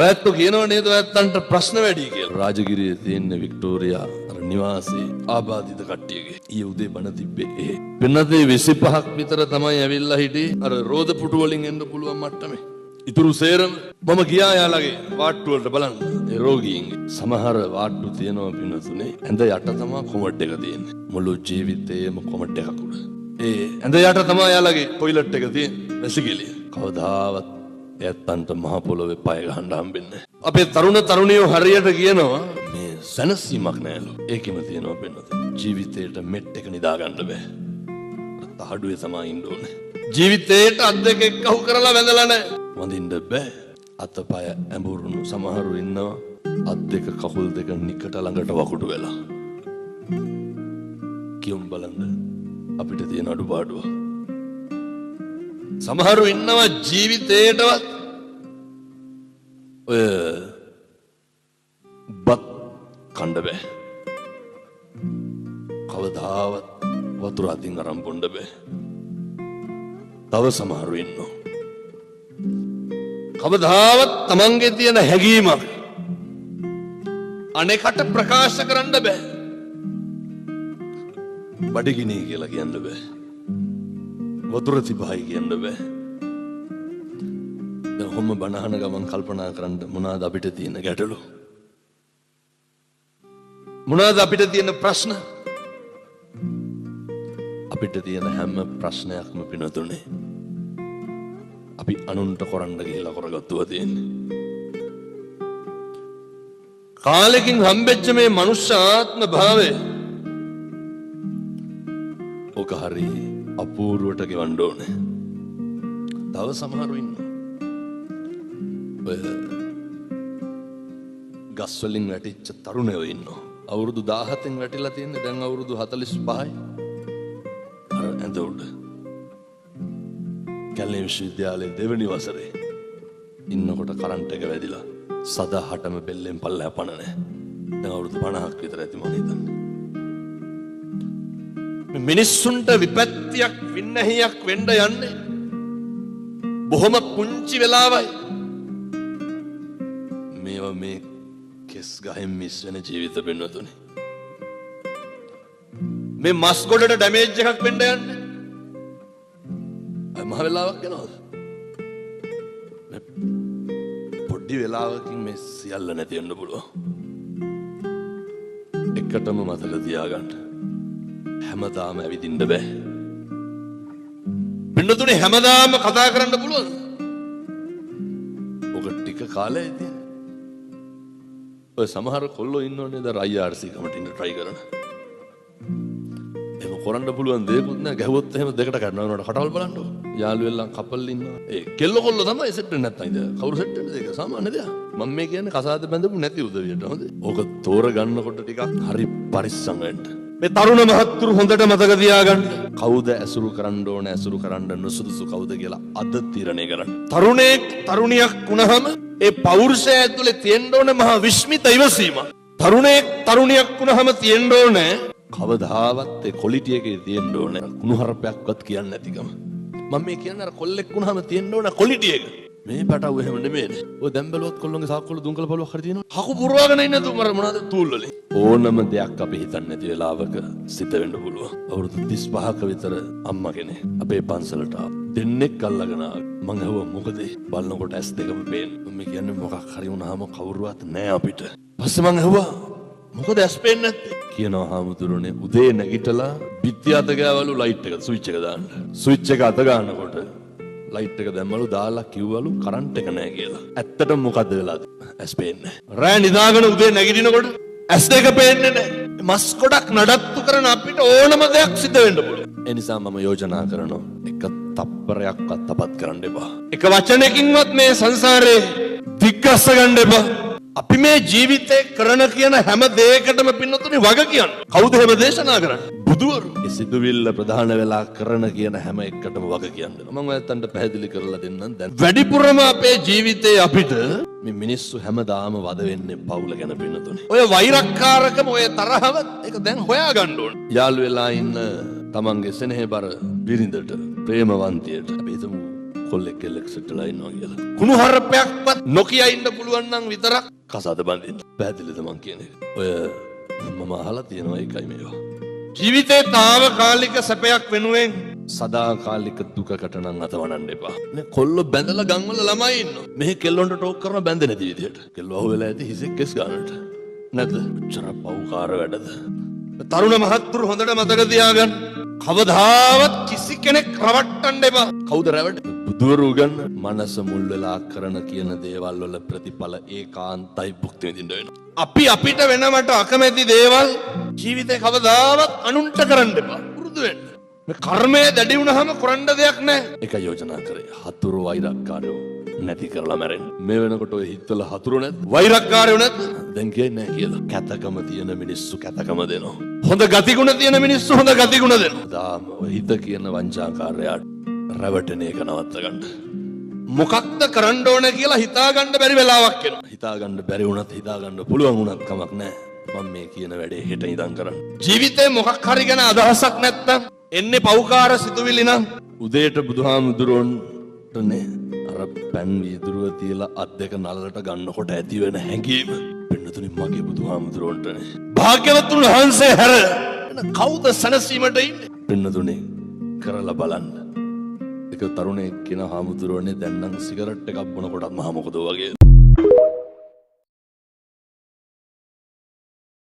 ඔයත් කියනව නේද ඔයත්තන්ට ප්‍රශ්න වැඩි කියලා. රාජගිරියේ තියෙන වික්ටෝරියා අර නිවාසයේ ආබාධිත කට්ටියගේ. ඊයේ උදේ බණ තිබ්බේ ඒ. පින්නතේ 25ක් විතර තමයි ඇවිල්ලා හිටියේ. අර රෝද පුටු වලින් එන්න පුළුවන් මට්ටමේ. ඉතුරු සේරම මම ගියා යාළගේ වාට්ටු වලට බලන්න. ඒ රෝගීන්ගේ සමහර වාට්ටු තියෙනවා පින්නතුනේ. ඇඳ යට තමයි කොමඩ් එක තියෙන්නේ. මුළු ජීවිතේම කොමඩ් එකක් උඩ. ඒ ඇඳ යට තමයි යාළගේ ටොයිලට් එක තියෙන්නේ. වැසිකිළිය. කවදාවත් එයත්න්ට මහ පොළොවේ පය ගහන්න හම්බෙන්නේ නැහැ. අපේ තරුණ තරුණියෝ හරියට කියනවා මේ සැනසීමක් නෑලු. ඒකෙම තියෙනවා පින්නතුනේ. ජීවිතේට මෙට් එක නිදා ගන්න බෑ. තහඩුවේ තමයි ඉන්න ඕනේ. ජීවිතේට අත් දෙක එක්කහු කරලා වැඳලා නෑ. වඳින්න බෑ. අතපය ඇඹුරුණු සමහරු ඉන්නවා අත් දෙක කකුල් දෙක නිකට ළඟට වකුඩු වෙලා. කියමු බලන්න අපිට තියෙන අඩුපාඩුව. සමහරු ඉන්නවා ජීවිතේටවත් ඔය බත් කන්න බෑ. කවදාවත් වතුර අතින් අරන් බොන්න බෑ. තව සමහරු ඉන්නවා කවදාවත් තමන්ගේ තියෙන හැඟීමක් අනෙකට ප්‍රකාශ කරන්න බෑ. බඩගිනි කියලා කියන්න බෑ. වතුර තිබහයි කියන්න බෑ. දැන් ඔහොම බණ අහන ගමන් කල්පනා කරන්න මොනවාද අපිට තියෙන ගැටලු? මොනවාද අපිට තියෙන ප්‍රශ්න? අපිට තියෙන හැම ප්‍රශ්නයක්ම පිනතුනේ අපි අනුන්ට කරන්න ගිහිල්ලා කරගත්තුවා තියෙන්නේ. කාලෙකින් හම්බෙච්ච මේ මනුෂ්‍ය ආත්ම භාවය ඔක හරි අපූර්වට ගෙවන්න ඕනේ. තව සමහරු ඉන්නවා. ඔය ගස් වලින් වැටිච්ච තරුණයෝ ඉන්නවා. අවුරුදු 17න් වැටිලා තියෙන්නේ දැන් අවුරුදු 45යි. අර ඇඳ උඩ. කැලණි විශ්වවිද්‍යාලයේ දෙවෙනි වසරේ ඉන්නකොට කරන්ට් එක වැදිලා සදහටම බෙල්ලෙන් පල්ලෙහා පණ නැහැ. දැන් අවුරුදු 50ක් විතර ඇති මම හිතන්නේ. මේ මිනිස්සුන්ට විපත්තියක් වින්නැහියක් වෙන්න යන්නේ බොහොම පුංචි වෙලාවයි. මේවා මේ කෙස් ගහෙන් මිස් වෙන ජීවිත වෙනතුනේ. මේ මස් ගොඩට ඩැමේජ් එකක් වෙන්න යන්නේ. මහ වෙලාවක් යනවාද? මේ පොඩි වෙලාවකින් මේ සියල්ල නැති වෙන්න පුළුවන්. එකටම මතක තියාගන්න. හැමදාම ඇවිදින්න බෑ. පින්නතුනේ හැමදාම කතා කරන්න පුළුවන්ද? ඔක ටික කාලයයි තියෙන්නේ. ඔය සමහර කොල්ලෝ ඉන්නව නේද IRC කමට ඉන්න try කරන. එහෙම කරන්න පුළුවන් දෙයක්වත් නෑ. ගැහුවොත් එහෙම දෙකට කඩනවා නේද? කටවල් බලන්නකෝ. යාළුවෙල්ලා එල්ලන් කපල් ඉන්නවා. ඒ කෙල්ල කොල්ලෝ තමයි සෙට් වෙන්නේ නැත්තම් ඉතින් කවුරු සෙට් වෙන්නද? ඒක සාමාන්‍ය දෙයක්. මම මේ කියන්නේ කසාද බැඳපු නැති උදවියට. හොඳේ. ඕක තෝර ගන්නකොට ටිකක් හරි පරිස්සම් වෙන්න. මේ තරුණ මහත්තුරු හොඳට මතක තියාගන්න. කවුද ඇසුරු කරන්න ඕන, ඇසුරු කරන්න නුසුදුසු කවුද කියලා අද තීරණය කරන්න. තරුණයෙක් තරුණියක් වුණාම ඒ පෞරුෂය ඇතුලේ තියෙන්න ඕන මහා විස්මිත ඉවසීම. තරුණයෙක් තරුණියක් වුණාම තියෙන්න ඕනේ කවදාවත් ඒ ක්වොලිටි එකේ තියෙන්න ඕනේ කුණුහරුපයක්වත් කියන්නේ නැතිකම. මම මේ කියන්නේ අර කොල්ලෙක් වුණාම තියෙන්න ඕන ක්වොලිටි එක. මේ පැටව එහෙම නෙමෙයිනේ. ඔය දැන් බැලුවත් කොල්ලොන්ගේ සාක්කුවල දුම් කළ පළුවක් හරි තියෙනවා. හකු පුරවාගෙන ඉන්න තුම අර මොනවද තූල් වලින්. ඕනම දෙයක් අපි හිතන්නේ නැති වෙලාවක සිද්ධ වෙන්න පුළුවන්. අවුරුදු 35ක විතර අම්මා කෙනෙක් අපේ පන්සලට ආවා. දෙන්නෙක් අල්ලගෙන ආවා. මං ඇහුවා මොකද? බලනකොට ඇස් දෙකම පේන්නේ. මම මේ කියන්නේ මොකක් හරි වුණාම කවුරුවත් නෑ අපිට. පස්සේ මං ඇහුවා මොකද ඇස් පේන්නේ නැත්තේ? කියනවා හාමුදුරනේ උදේ නැගිටලා බිත්ති අත ගෑවලු ලයිට් එක ස්විච් එක දාන්න. ස්විච් එක අත ගන්නකොට ලයිට් එක දැම්මලු දාලා කිව්වලු කරන්ට් එක නෑ කියලා. ඇත්තටම මොකද්ද වෙලා තියෙන්නේ? ඇස් පේන්නේ නෑ. රෑ නිදාගෙන උදේ නැගිටිනකොට ඇස් දෙක පේන්නේ නෑ. මස් ගොඩක් නඩත්තු කරන අපිට ඕනම දෙයක් සිද්ධ වෙන්න පුළුවන්. ඒ නිසා මම යෝජනා කරනවා එක තප්පරයක්වත් අපත් කරන්න එපා. එක වචනකින්වත් මේ සංසාරේ දිග්ගස්ස ගන්න එපා. අපි මේ ජීවිතේ කරන කියන හැම දෙයකටම පින්නතුනි වග කියන්න. කවුද එහෙම දේශනා කරන්නේ? බුදුවරු. ඒ සිතුවිල්ල ප්‍රධාන වෙලා කරන කියන හැම එකටම වග කියන්න. මම ඔයයන්ට පැහැදිලි කරලා දෙන්නම් දැන්. වැඩිපුරම අපේ ජීවිතේ අපිට මේ මිනිස්සු හැමදාම වද වෙන්නේ පවුල ගැන පින්නතුනි. ඔය වෛරක්කාරකම ඔය තරහවත් ඒක දැන් හොයා ගන්න ඕන. යාළු වෙලා ඉන්න තමන්ගේ සෙනෙහබර බිරිඳට, ප්‍රේමවන්තියට අපි හිතමු කොල්ලෙක් කෙල්ලෙක් සෙට් වෙලා ඉන්නවා කියලා. කුණු හරපයක්වත් නොකිය ඉන්න පුළුවන් නම් විතරක් කසාද බඳින්න. පැහැදිලිද මං කියන එක? ඔය මම අහලා තියෙනවා ඒකයි මේවා. ජීවිතේ තාවකාලික සැපයක් වෙනුවෙන් සදාකාලික දුකකට නම් අතවනන්න එපා. නේ කොල්ලෝ බැඳලා ගම්වල ළමයි ඉන්නවා. මෙහි කෙල්ලොන්ට ටෝක් කරන බැඳෙ නැති විදියට. කෙල්ලෝ අහුවෙලා ඇති හිසේ කෙස් ගන්නට. නැද්ද? ඔච්චර පව්කාර වැඩද? තරුණ මහත්තුරු හොඳට මතක තියාගන්න. කවදාවත් කිසි කෙනෙක් රවට්ටන්න එපා. කවුද රැවටෙන්නේ? බුදුවරු උගන්න මනස මුල් වෙලා කරන කියන දේවල් වල ප්‍රතිඵල ඒකාන්තයි භුක්ති විඳින්න වෙනවා. අපි අපිට වෙනවට අකමැති දේවල් ජීවිතේ කවදාවත් අනුන්ට කරන්න එපා. පුරුදු වෙන්න. මේ කර්මය දැඩි වුණාම කරන්න දෙයක් නැහැ. ඒක යෝජනා කරේ. හතුරු වෛරක්කාරයෝ නැති කරලා මැරෙන්න. මේ වෙනකොට ඔය හිතවල හතුරු නැද්ද? වෛරක්කාරයෝ නැද්ද? දැන් කියන්නේ නැහැ කියලා. කැතකම තියෙන මිනිස්සු කැතකම දෙනවා. හොඳ ගතිගුණ තියෙන මිනිස්සු හොඳ ගතිගුණ දෙනවා. දාම ඔය හිත කියන වංචාකාරයාට රැවටෙන එක නවත්ත ගන්න. මොකක්ද කරන්න ඕන කියලා හිතා ගන්න බැරි වෙලාවක් එනවා. හිතා ගන්න බැරි වුණත් හිතා ගන්න පුළුවන් වුණත් කමක් නැහැ. මම මේ කියන වැඩේ හෙට ඉඳන් කරන්න. ජීවිතේ මොකක් හරි ගැන අදහසක් නැත්තම් එන්නේ පව්කාර සිතුවිලි නම් උදේට බුදුහාමුදුරුවන්ට නේ අර පැන් වීදුරුව තියලා අත් දෙක නලලට ගන්නකොට ඇති වෙන හැඟීම පින්නතුනි මගේ බුදුහාමුදුරුවන්ට නේ. භාග්‍යවතුන් වහන්සේ හැර වෙන කවුද සැනසීමට ඉන්නේ? පින්නතුනි කරලා බලන්න. එක තරුණයෙක් කියන හාමුදුරුවනේ දැන් නම් සිගරට් එකක් බොනකොටත් මහා මොකද වගේ.